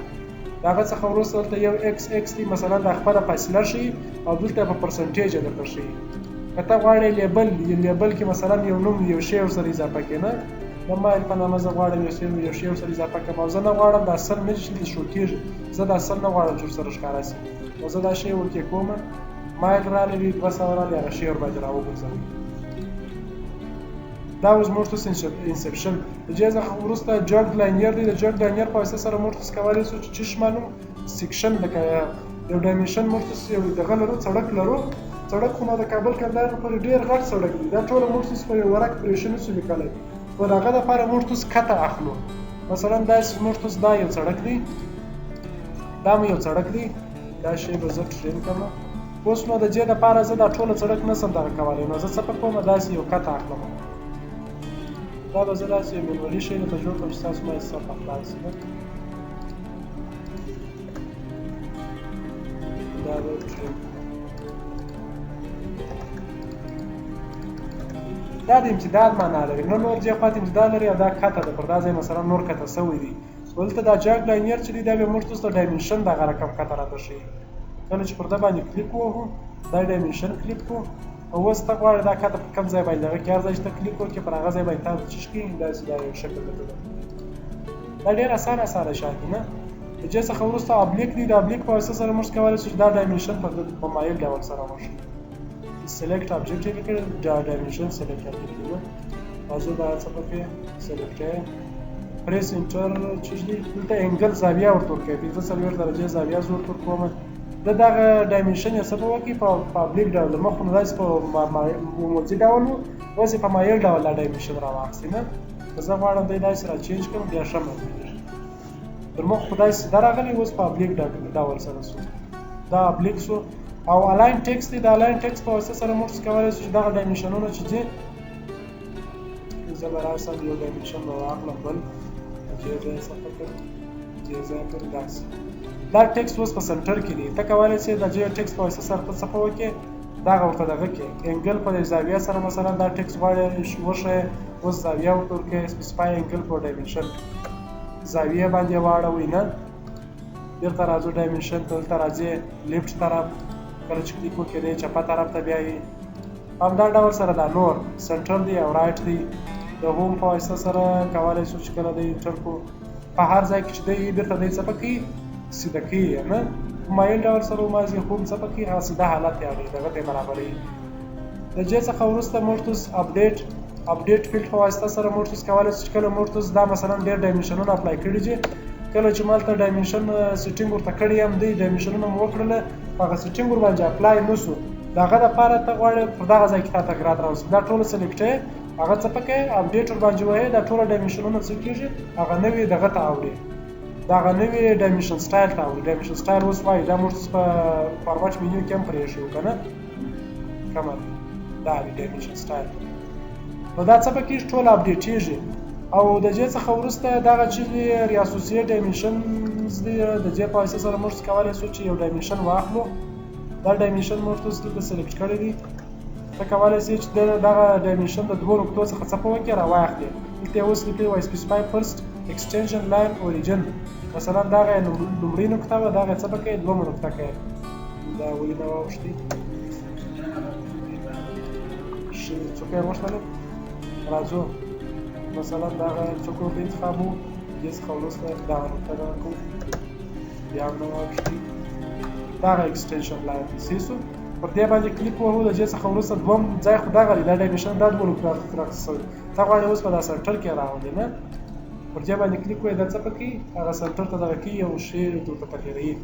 د هغه څخه وروسته دلته یو X X دی، مثلا دا خپله فاصله ښیي او دلته په percentage یې درته ښیي. که ته غواړې label، label کې مثلا یو نوم یو شی ورسره اضافه کړې نه، د مایل په نامه زه غواړم یو شی ورسره اضافه کړم، او زه نه غواړم دا سل مې چې دلته شو کېږي، زه دا سل نه غواړم چې ورسره ښکاره شي، نو زه دا شی okay کوم، مایل رالوي 200 رالوي، هغه شی ورباندې راوګرځوي. دا اوس موږ ته inception. د دې څخه وروسته jogged linear دی. د jogged linear په واسطه سره موږ تاسو کولی شو چې چش معلوم section، لکه یو dimension موږ تاسو یو دغه لرو، سړک لرو. سړک خو نو د کابل کندهار پورې ډېر غټ سړک دی، دا ټوله موږ تاسو په یو ورق پرېښي نه شو لیکلی، خو د هغه دپاره موږ تاسو کته اخلو. مثلا داسې موږ تاسو دا یو سړک دی، دا مو یو سړک دی، دا شی به زه trim کړم. اوس نو د دې دپاره زه دا ټوله سړک نه شم دغه کولی، نو زه څه په کومه داسې یو کته اخلم. دا به زه داسې یو manually شی درته جوړ کړم چې تاسو ما سر په خلاص شي. دا به trim کړم. دا د امتداد معنا لري، نه نور دې خواته امتداد لري او دا کته ده، پر دا ځای مثلا نور کته سوی دی. دلته دا jogged linear چې دی، دا بیا موږ تاسو ته dimension دغه رقم کته راته ښیي. کله چې پر ده باندې کلیک ووهو، دا dimension کلیک کړو، اوس ته غواړې دا کته په کوم ځای باندې هغه کې هر ځای چې ته کلیک وکړې پر هغه ځای باندې تا ته چش کړي، داسې دا یو شکل درته درکړي. دا ډېر اسانه اسانه شیان دي نه. د دې څخه وروسته oblique دی، د oblique په واسطه سره موږ کولی شو چې دا dimension په مایل ډول سره وښیو. select object یې لیکلی، دا dimension select object دی نه. راځو دا څه پکې select یې press enter چې دی، دلته angle زاویه ورته ورکوي، 45 درجې زاویه زه ورته ورکوم. د دغه dimension یې څه په وکړي په oblique ډول، د مخ نو داسې په موضوعي ډول و، اوس یې په مایل ډول دا dimension راواخیستی نه. که زه غواړم دی داسې را change کړم بیا ښه معلومېږي. تر مخ خو داسې سیده راغلی، اوس په oblique ډول سره سو، دا oblique سو. او align text دی، د align text په واسطه سره موږ کولی شو چې دغه dimension ونه چې ځي، زه به راشم یو dimension به واخلم بل دې ځای څخه تر دې ځای پورې داسې. دا text اوس په center کې دی، ته کولی شې د دې text په واسطه سره ته څه په وکړې، دغه ورته دغه کې angle په زاویه سره مثلا دا text غواړې وښیې، اوس زاویه ورته ورکړې، specify angle for dimension زاویه باندې واړوئ نه. بیرته راځو dimension ته، دلته راځې left طرف، کله چې کلیک وکړې دی چپه طرف ته بیایي. همدا ډول سره دا نور center دی او right دی. د home په واسطه سره کولی شو چې کله دی enter کړو په هر ځای کې چې دی بیرته دی څه پکې سیده کوي نه، په مایل ډول سره ومازي home څه پکې هغه سیده حالت یې اړوي، دغه ته یې برابروي. د دې څخه وروسته موږ ته update field په واسطه سره موږ تاسو کولی شو چې کله موږ تاسو دا مثلا ډېر dimension ونه apply کړي دي، کله چې ما هلته dimension setting ورته کړی یم، دی dimension ونه مو وکړله، هغه setting ورباندې apply نه شو، د هغه دپاره ته غواړې پر دغه ځای کې تا تغیرات راوستي، دا ټوله select یې هغه څه پکې update ورباندې وهې، دا ټوله dimension ونه څه کېږي هغه نوي دغه ته اوړي، دغه نوي dimension style ته اوړي. dimension style اوس وایي دا موږ په format menu کې هم پرېښی وو که نه، کومه دا دی dimension style. نو دا څه پکې ټول update ېږي. او د دې څخه وروسته دغه چې دی reassociate dimensions دی، د دې په واسطه سره موږ کولی شو چې یو dimension واخلو. دا dimension موږ تاسو دلته select کړی دی، ته کولی شې چې دغه dimension د دوو نقطو څخه څه په وکړې راواخلې. دلته یې اوس لیکلی وایي specify first extension line origin، مثلا دغه یې لومړۍ نقطه وه، دغه یې څه پکې دومه نقطه کوي. دا ولې نه واوښتې؟ څوک یې غوښتله؟ راځو مثلا دغه څوک ورته انتخاب وو، دې څخه وروسته دغه نقطه دغه کوو، بیا هم نه واوښتې، دغه extension line دی صحیح سو. پر دې باندې کلیک وهو، د دې څخه وروسته دوم ځای خو دغه دی، دا dimension دا دوه نقطې راخیستل شوی، ته غواړې اوس په دا center کې راولې نه، پر دې باندې کلیک وهې، دا څه پکې هغه center ته دغه کوي او شی ورته تغیروي.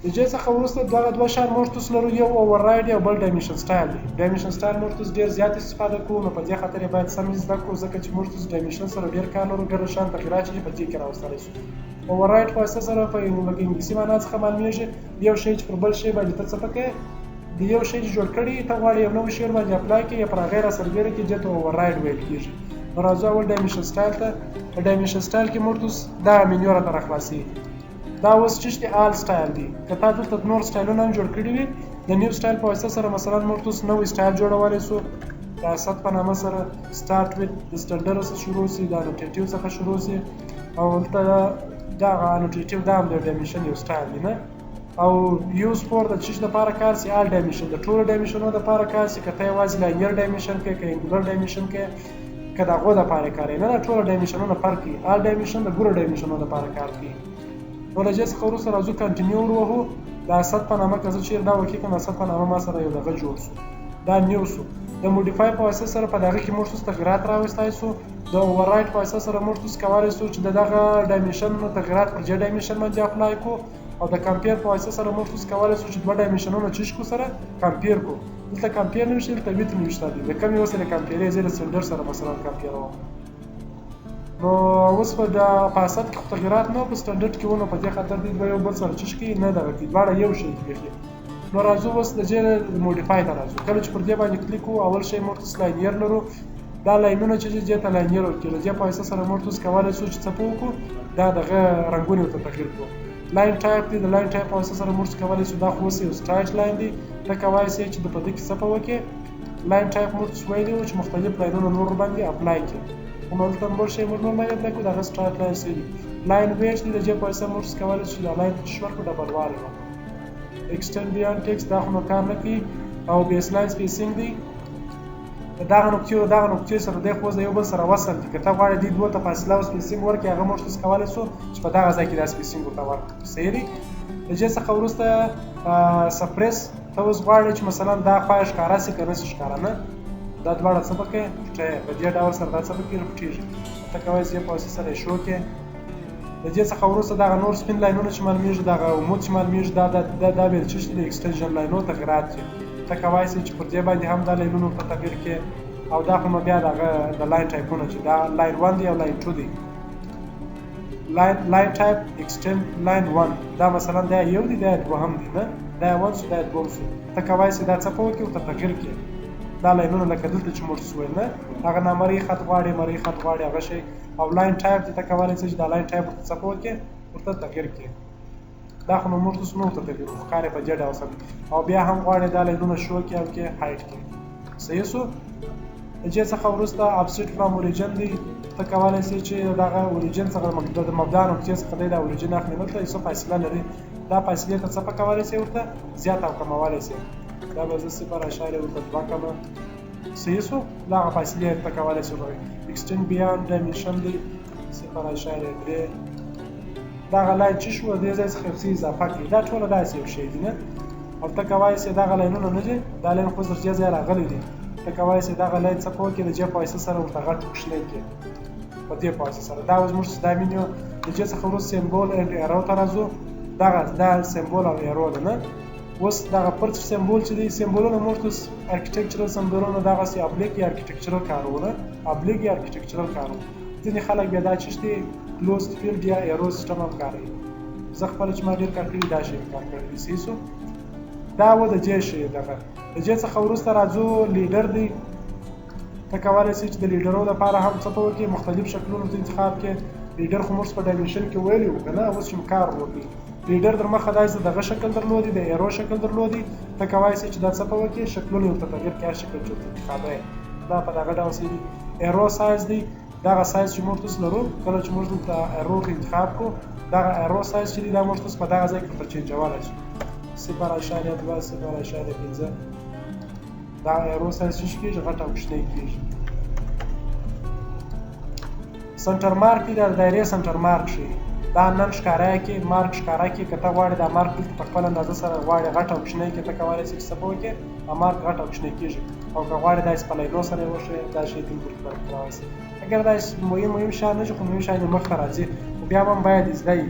د دې څخه وروسته دغه دوه شیان موږ تاسو لرو، یو override او بل dimension style دی. dimension style موږ تاسو ډېر زیات استفاده کوو، نو په دې خاطر یې باید سم زده کړو، ځکه چې موږ تاسو dimension سره ډېر کار لرو، ډېر شیان تغیرات چې په دې کې راوستلی شو. override په واسطه سره په لکه انګلیسي معنا څخه معلومېږي، یو شی چې پر بل شی باندې ته څه پکې د یو شی چې جوړ کړي ته غواړې یو نوی شی ورباندې apply کړې یا پر هغې را سربېره کړې، دې ته override ویل کېږي. نو راځو اول dimension style ته. په dimension style کې موږ تاسو دا مینیو راته راخلاصېږي. دا اوس چې دی all style دی، که تا دلته نور style ونه هم جوړ کړي وي، د new style په واسطه سره مثلا موږ تاسو نوی style جوړولی شو، د اسد په نامه سره start with د standard څخه شروع سي، د annotative څخه شروع سي، او دلته دغه annotative دا هم د dimension یو style دی نه. او use for د چیش دپاره کار سي، all dimension د ټولو dimension ونو دپاره کار سي، که ته یوازې linear dimension کوې، که angular dimension کوې، که د هغو دپاره کار کوې نه، دا ټولو dimension ونه فرق کوي. all dimension د ګورو dimension ونو دپاره کار کوي. نو له دې څخه وروسته راځو continue ور وهو. د اسد په نامه که زه چیرې دا وکړم، د اسد په نامه ما سره یو دغه جوړ سو، دا new سو. د modify په واسطه سره په دغه کې موږ تاسو تغیرات راوستای سو. د override په واسطه سره موږ تاسو کولی سو چې د دغه dimension تغیرات پر دې dimension باندې apply کړو، او د compare په واسطه سره موږ تاسو کولی سو چې دوه dimension ونه چیش کو سره compare کړو. دلته compare نشته، دلته with نشته دی، د کوم یو سره compare یې زه د سنډر سره مثلا compare وم. نو اوس په دا په اسد کې خو تغیرات نه، په standard کې ونه، په دې خاطر دوی دوه یو بل سره چش کوي نه، دغه کوي دواړه یو شی دي بیخي. نو راځو اوس د دې modify ته راځو. کله چې پر دې باندې کلیک وو، اول شی موږ تاسو linear لرو، دا line ونه چې دې ته linear ورکړي، له دې په واسطه سره موږ تاسو کولی شو چې څه په وکړو، دا دغه رنګونه ورته تغییر کړو. line type دی، د line type په واسطه سره موږ کولی شو، دا خو اوس یو straight line دی، ته کولی شې چې د په دې کې څه په وکړې. line type موږ تاسو ویلي وو چې مختلف line ونه نور باندې apply کړي، خو نو دلته بل شی موږ نور باندې apply کړو، دغه straight line څه دي. line weight دی، د دې په واسطه موږ کولی شو چې دا line ته ورکړو، double والی ورکړو. extend beyond text دا خو نو کار نه کوي. او base line spacing دی. دغه نقطې او دغه نقطې سره دی خو یو بل سره وصل دي. که ته غواړې دې دوو ته فاصله او spacing ورکړې، هغه موږ تاسو کولی شو چې په دغه ځای کې دا spacing ورته ورکړو. صحیح دی. د دې څخه وروسته suppress، ته اوس غواړې چې مثلا دا خوا یې ښکاره سي که نه سي ښکاره، نه دا دواړه څه پکې پټوې، په دې ډول سره دا څه پکې پټېږي. ته کولی شې په واسطه سره یې شو کړې. د دې څخه وروسته دغه نور سپین line ونه چې معلومیږي، دغه عمود چې معلومیږي، دا دا دا ویل چې د extension line و تغیرات دي. ته کولی شې چې پر دې باندې هم دا line ونه ورته تغییر کړې. او دا خو نو بیا دغه د line type ونه چې دا line 1 دی او line 2 دی. line type extend line 1، دا مثلا دا یو دی، دا دوهم دی، نه دا 1 شو، دا دوم شو. ته کولی شې دا څه په وکړې، ورته تغییر کړې دا line ونه، لکه دلته چې موږ وویل، نه هغه نامرئي خط غواړي، مرئي خط غواړي، هغه شی. او line type ته کولی شې چې دا line type ورته څه په وکړې، ورته تغییر کړې. دا خو نو موږ تاسو نور ته تغییر ښکاري په دې ډول سره. او بیا هم غواړي دا line ونه شو کړې او کې hide کړې. صحیح شو. د دې څخه وروسته offset from origin دی. ته کولی شې چې دغه origin څخه د مبدا نقطې څخه دی دا origin اخلي، دلته یو څه فاصله لري، دا فاصلې ته څه په کولی شې، ورته زیات او کمولی شې. دا به زه 0.2 کمه. صحیح شو. دا هغه فاصلې ته کولی شې. extend beyond dimension دی، 0.3. دغه line چې شو دې ځای څخه یو څه اضافه کړي، دا ټوله داسې یو شی دی، نه؟ او ته کولی شې دغه line ونه نه دي، دا line خو تر دې ځایه راغلی دی، ته کولی شې دغه line څه په وکړې، د دې په واسطه سره ورته غټ کوچنی کړې په دې په واسطه سره. دا اوس موږ دا مینیو. د دې څخه وروسته symbol and arrow ته راځو. دغه دا symbol او arrow ده، نه؟ اوس دغه first symbol چې دی، symbol ونه موږ ته architectural symbol ونه دغسې oblique یا architectural کاروو، نه oblique یا architectural کاروو. ځینې خلک بیا دا چې دی closed field یا arrow system هم کاروي. زه خپله چې ما ډېر کار کړي دا شی کار کړی دی. صحیح شو. دا و د دې شی دغه. د دې څخه وروسته راځو leader دی. ته کولی شې چې د leader و لپاره هم څه په وکړې، مختلف شکلونو ته انتخاب کړې. leader خو موږ په dimension کې ویلي وو که نه؟ اوس چې کار وکړي leader در مخه داسې دغه شکل درلودي، د arrow شکل درلودي. ته کولی شې چې دا څه په وکړې، شکلونه ورته تغییر کړې، هر شکل چې ورته انتخابوې دا په دغه ډول صحیح دی. arrow size دی، دغه سایز چې موږ تاسو لرو، کله چې موږ دلته arrow انتخاب کړو، دغه arrow size چې دی دا موږ تاسو په دغه ځای کې ورته change ولی شو، 0.2، 0.5. دا arrow size چې کېږي غټ او کوچنی کېږي. center mark دی، دا د دایرې center mark ښیي. دا نن ښکاره کې مارک ښکاره کې، که ته غواړې دا مارک دلته په خپل اندازه سره غواړې غټ او کوچنی کې، ته کولی شې چې څه په وکړې، دا مارک غټ او کوچنی کېږي. او که غواړې داسې په line و سره یې وښیې، دا شی دلته ورته کولی شې. اګر داسې مهم مهم شیان نه شي، خو مهم شیان یې مخته راځي، خو بیا هم باید زده وي.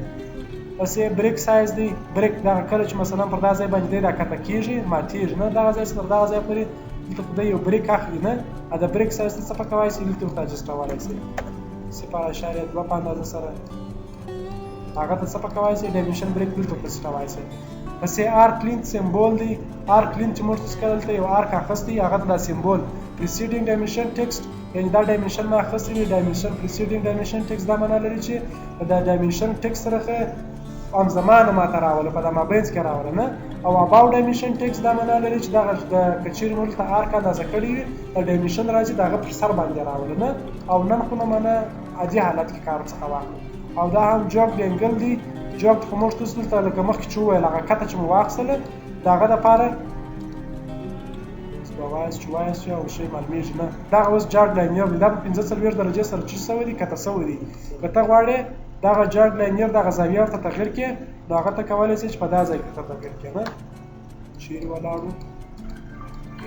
پسې break size دی. break دغه کله چې مثلا پر دا ځای باندې دی دا کته کېږي، ماتېږي، نه دغه ځای تر دغه ځای پورې دلته خو دی یو break اخلي، نه د break size ته څه په کولی شي، دلته ورته adjust ولی شي، 0.2 په اندازه سره هغه ته څه په کولی شي، dimension break دلته ورته set ولی شي. پسې arc length symbol دی. arc length چې موږ تاسو کله دلته یو arc اخیستی، هغه ته دا symbol preceding dimension text، یعنی دا dimension ما اخیستی دی، dimension preceding dimension text دا معنا لري چې دا dimension text سره همزمانه ما ته راوله، په دا مابینځ کې راوله، نه؟ او above dimension text دا معنا لري چې دغه د که چېرې موږ دلته arc اندازه کړې وي، د dimension راځي د هغه پر سر باندې راوله، نه؟ او none خو نه معنا عادي حالت کې کار څخه واخلو. او دا هم jogged angle دی. jogged خو موږ تاسو دلته لکه مخکې چې وویل هغه کته چې مو واخیستله د هغه دپاره اوس به وایاست چې وایاست او شی معلومېږي، نه؟ دغه اوس jogged linear دی، دا په 45 درجې سره چې سوی دی، کته سوی دی. که ته غواړې دغه jogged linear دغه زاویه ورته تغییر کړې، نو هغه ته کولی شې چې په دا ځای کې ورته تغییر کړې، نه؟ چیرې ولاړو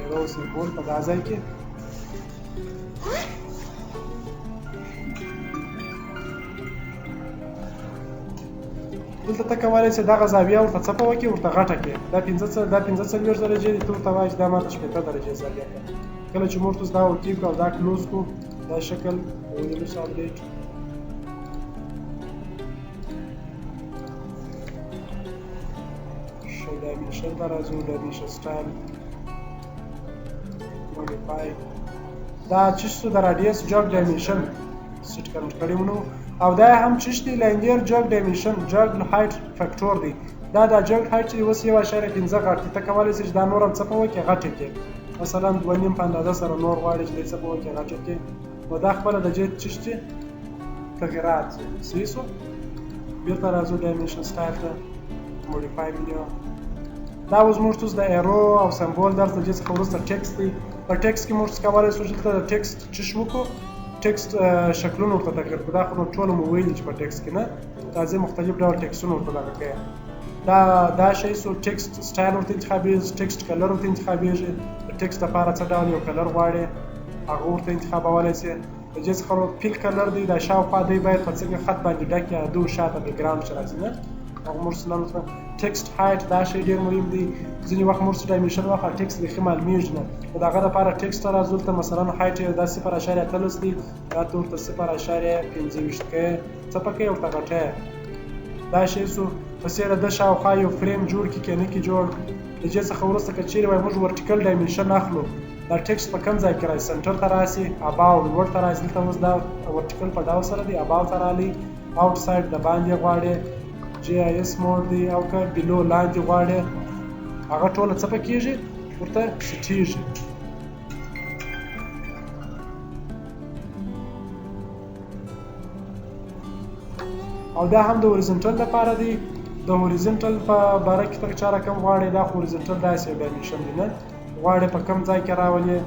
arrow symbol په دا ځای کې دلته ته کولی شې دغه زاویه ورته څه په وکړې، ورته غټه کړې. دا 45 درجې دي، ته ورته وایې چې دا ماته 60 درجې زاویه کړه. کله چې موږ تاسو دا okay کړو او دا close کړو، دا شکل ونیولو سو update. ښه dimension ته راځو، dimension style modify. دا چې څه د radius jog dimension set کړی مونږ. او دا هم چې دی linear jog dimension jog height factor دی. دا د jog height چې اوس 1.5 غټ دی، ته کولی شې چې دا نور هم څه په وکړې، غټ کړې. مثلا 2.5 په اندازه سره نور غواړې چې دی څه په وکړې، غټ کړې. نو دا خپله د جې چې دی تغیرات دي. صحیح شو. بېرته راځو dimension style ته، modify menu. دا اوس موږ تاسو د arrow او symbol درس د دې څخه وروسته text دی. په text کې موږ کولی شو چې دلته د text چش وکړو، text شکلونه ورته تغیر کړو. دا خو نو ټولو مو ویلي چې په text کې نه تازه مختلف ډول text ونه ورته دغه کوي. دا شی سو text style ورته انتخابېږي، text color ورته انتخابېږي. د text لپاره څه ډول یو color غواړي هغه ورته انتخابولی شي. د دې څخه fill color دی، دا شاوخوا دی باید په څنګه خط باندې ډک یا دو شاته background چې راځي نه هغه موږ سره text height دا شی ډېر مهم دی. ځینې وخت موږ dimension واخله text بیخي معلومېږي نه، خو د هغه دپاره text ته راځو. دلته مثلا height یې دا 0.18 دی، دا ته ورته 0.25 کوې، څه پکې ورته غټه دا شی سو. پسې د ده شاوخوا یو فریم جوړ کړي که نه کړي جوړ. د دې څخه وروسته که چېرې وایي موږ vertical dimension اخلو، دا text په کوم ځای کې راشي، center ته راشي، above لوړ ته راشي. دلته اوس دا vertical په ډول سره دی، above ته رالی، outside د باندې غواړي، JIS mode دی، او که below لاندې غواړي، هغه ټوله څه پکېږي ورته سیټېږي. او دا هم د horizontal لپاره دی. د horizontal په باره کې ته چا رقم غواړې، دا خو horizontal داسې یو dimension دی نه غواړې په کوم ځای کې راولې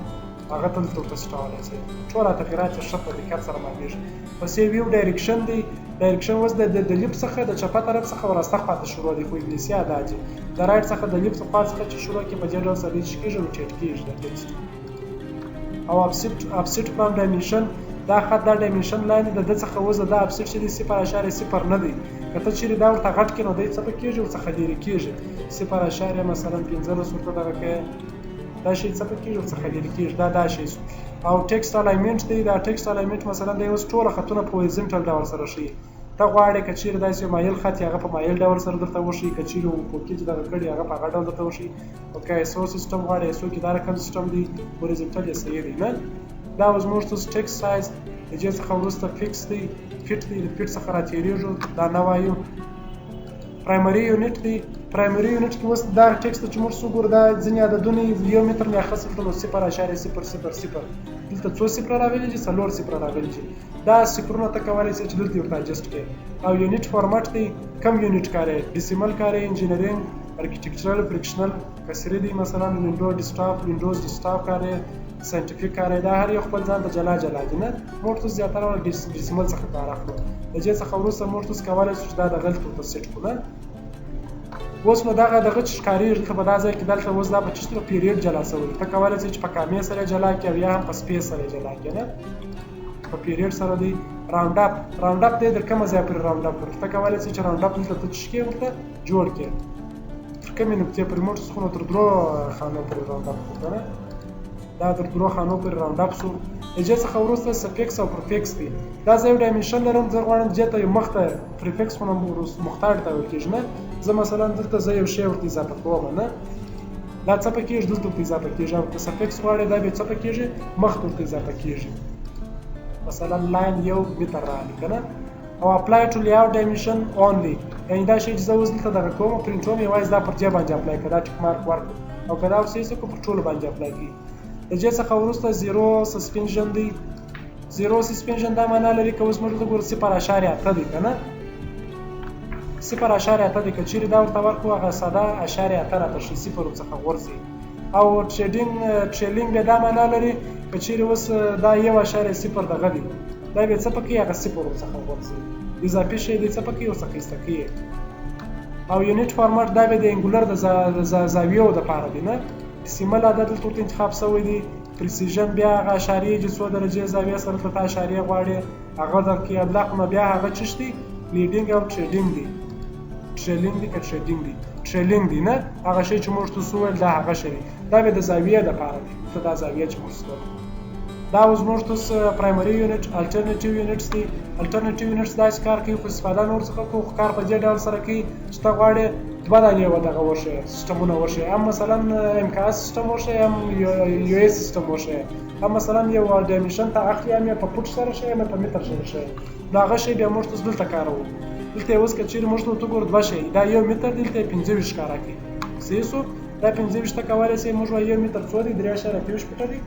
هغه ته دلته ورته سیټولی شي. ټوله تغیرات یې ښه په دقت سره معلومېږي. پسې view direction دی. direction اوس د left څخه د چپه طرف څخه وراسته خواته شروع دی، خو انګلیسي ادا دي. د right څخه د left خوا څخه چې شروع کړي په دې ډول سره چې کېږي rotate کېږي دا text. او offset from dimension، دا خط دا dimension لاندې د ده څخه اوس دا offset چې دی 0.0 نه دی، که ته چېرې دا ورته غټ کړې نو دی څه په کېږي ورڅخه لرې کېږي. 0. مثلا 15 ورته دغه کوې، دا شی څه په کېږي ورڅخه لرې کېږي. دا شی سو. او text alignment دی. دا text alignment مثلا دی اوس ټوله خطونه په horizontal ډول سره ښیي. ته غواړې که چېرې داسې یو مایل خط هغه په مایل ډول سره درته وښیي، که چېرې افقي چې دغه کړي هغه په هغه ډول درته وښیي. او که ISO system غواړې، ISO کې دا رقم سیستم دی، horizontal یې صحیح دی نه. دا اوس موږ ته text size د دې څخه وروسته fix دی، fit دی، د fit څخه را تېرېږو، دا نه وایو. primary unit دی. primary unit کې اوس دا text چې موږ څه ګورو دا ځینې عددونه یو متر مې اخیستل نو 0.000 دلته څو صفره راغلي دي، 4 صفره راغلي دي. دا صفرونه ته کولی شې چې دلته ورته adjust کړې. او unit format دی، کم unit کارې، decimal کارې، engineering، architectural، fractional، کسري دی، مثلا window desktop، Windows desktop کارې، scientific کارې، دا هر یو خپل ځان ته جلا جلا دي نه. موږ ته زیاتره decimal څخه کار اخلو. د دې څخه وروسته موږ تاسو کولی شو چې دا د غلط ورته set کړو نه. اوس نو دغه دغه چې ښکارېږي دلته په دا ځای کې، دلته اوس دا په څه period جلا شوی دی. ته کولی شې چې په کامې سره جلا کړې او یا هم په space سره جلا کړې نه، په period سره دی. round up، round up دی در کومه ځایه پورې round up ورکړي. ته کولی شې چې round up دلته ته چې کړې ورته جوړ کړې تر کومې نقطې پورې. موږ خو نو تر درو خانو پورې round up وکړو نه، دا تر درو خانو پورې round up شو. د دې څخه وروسته suffix او prefix دی. دا زه یو dimension لرم، زه غواړم دې ته یو مخته prefix خو نو مختار ته ویل کېږي نه. زه مثلا دلته زه یو شی ورته اضافه کوم نه، دا څه پکېږي دلته ورته اضافه کېږي. او که suffix غواړې دا بیا څه پکېږي مخته ورته اضافه کېږي. مثلا line 1 متر راغلی که نه. او apply to layout dimension only، یعنې دا شی چې زه اوس دلته دغه کوم پرنټوم یوازې دا پر دې باندې apply کړه، دا tick mark ورکړو، او که دا اوس یې څه کړو پر ټولو باندې apply کړي. د دې څخه وروسته zero suspension دی. zero suspension دا معنا لري که اوس موږ دلته ګورو 0.8 دی که نه، 0.8 دی. که چېرې دا ورته ورکړو هغه ساده 0.8 راته ښیي، صفر ورڅخه غورځي. او trailing بیا دا معنا لري که چېرې اوس دا 1.0 دغه دی، دا بیا څه پکې هغه صفر ورڅخه غورځي، اضافي شی دی څه پکې ورڅخه ایسته کوي. او unit format دا بیا د angular د زاویو دپاره دی نه. decimal عدد دلته ورته انتخاب شوی دی. precision بیا هغه اشاریې چې څو درجې زاویې سره دلته اشاریې غواړي هغه درکوي. ابلاغ نو بیا هغه څه دی، leading او trailing دی. trailing دی که trailing دی، trailing دی نه، هغه شی چې موږ تاسو وویل دا هغه شی دی، دا بیا د زاویې دپاره دی. دلته دا زاویه چې موږ وویل دا اوس موږ تاسو primary unit، alternative units دی. alternative units داسې کار کوي خو استفاده نور څخه کوو، خو کار په دې ډول سره کوي چې ته غواړې دوه دانې و دغه وښیې، سیستمونه وښیې، هم مثلا MKS سیستم وښیې، هم US سیستم وښیې، هم مثلا یو dimension ته اخلي، هم یې په فوټ سره ښیې، هم یې په متر سره ښیې. نو هغه شی بیا موږ تاسو دلته کاروو. دلته یې اوس که چېرې موږ ته وګورو دوه شی، دا 1 متر دی، دلته یې 25 ښکاره کوي. صحیح شو؟ دا 25 ته کولی شئ موږ وایو 1 متر څو دی، 3.28 فوټه دی،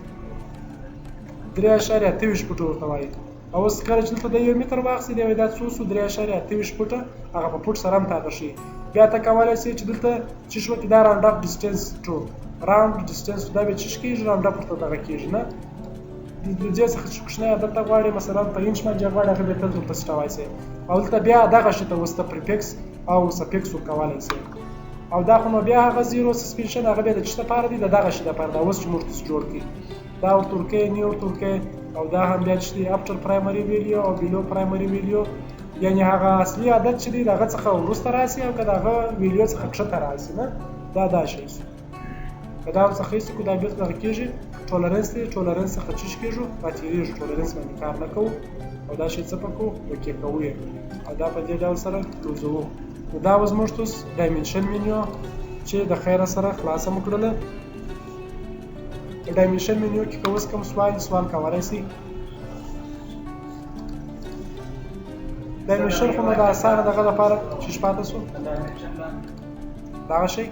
3.28 فوټه ورته وایي. او اوس کله چې دلته د 1 متر واخیستې، دی وایي دا څو شو، 3.28 فوټه، هغه په فوټ سره هم تاته ښیي. بیا ته کولی شې چې دلته چې شو کې دا round up distance to round distance دا به چې کېږي round up ورته دغه کېږي نه. د دې څخه چې کوچنی عدد ته غواړې مثلا په انچ باندې غواړې هغه بیا تل ورته سټوای شي، او دلته بیا دغه شي ته اوس ته prefix او suffix ورکولی شي. او دا خو نو بیا هغه zero suspension هغه بیا د څه لپاره دی، د دغه شي لپاره دا اوس چې موږ ته جوړ کړي دا ورته ورکوي نه ورته ورکوي. او دا هم بیا چې دی after primary value او below primary value، یعنی هغه اصلي عدد چې دی د هغه څخه وروسته راسي او که د هغه value څخه کښته راسي نه، دا دا شی سو. که دا ورڅخه ایسته کړو دا بیرته دغه کېږي tolerance دی، tolerance څخه چیش کېږو راتېرېږو، tolerance باندې کار نه کوو او دا شی څه په کوو okay کوو یې، او دا په دې ډول سره close وو. نو دا اوس موږ ته dimension menu چې د خیره سره خلاصه مو کړله. په dimension menu کې که اوس کوم سوال کولی شئ. dimension خو نو د اسانه دغه لپاره چې پاته سو دغه شی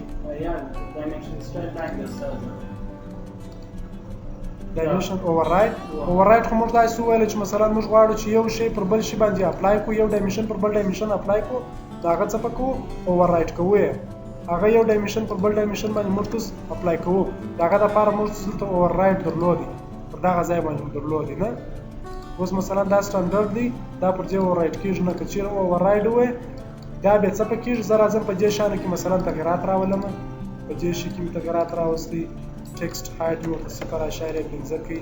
dimension override. override خو موږ داسې وویل چې مثلا موږ غواړو چې یو شی پر بل شي باندې apply کړو، یو dimension پر بل dimension apply کړو، د هغه څه په کوو override کوو یې، هغه یو dimension پر بل dimension باندې موږ ته apply کوو. د هغه دپاره موږ دلته override درلودی، پر دغه ځای باندې مو درلودی نه. اوس مثلا دا standard دی، دا پر دې override کېږي نه. که چېرې override ووایې دا بیا څه په کېږي، زه راځم په دې شیانو کې مثلا تغیرات راولم، په دې شي کې مې تغیرات راوستي، text height مې ورته 0.5 کړي،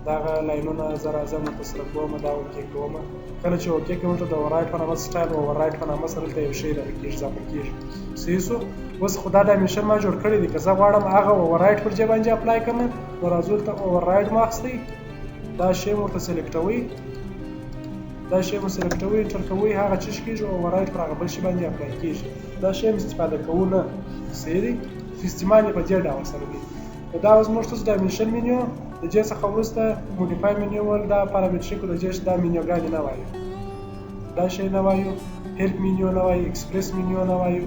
دغه line ونه زه راځم ورته سره کوم، دا okay کوم. کله چې okay کوم ته د override په نامه style override په نامه سره دلته یو شی دغه کېږي اضافه کېږي. صحیح سو. اوس خو دا dimension ما جوړ کړی دی، که زه غواړم هغه override پر دې باندې apply کړم نو راځو دلته override مو اخیستی، دا شی مو ورته select وئ، دا شی مو select وئ، enter کوئ، هغه چې کېږي override پر هغه بل شي باندې apply کېږي. دا شی هم استفاده کوو نه، صحیح دی. استعمال یې په دې ډول سره دی. دا اوس موږ ته dimension menu د دې څخه وروسته modify menu ول، دا parametric د دې دا مینوګانې نه وایو، دا شی نه وایو، help menu نه وایو، express menu نه وایو،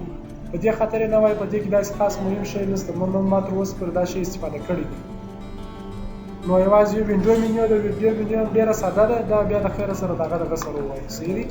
په دې خاطر یې نه وایو. په دې کې داسې خاص مهم شی نشته، ما تر اوسه پورې دا شی استفاده کړی دی. نو یوازې یو window menu د window menu هم ډېره ساده ده، دا بیا د خیره سره دغه دغه سره ووایو، صحیح دی.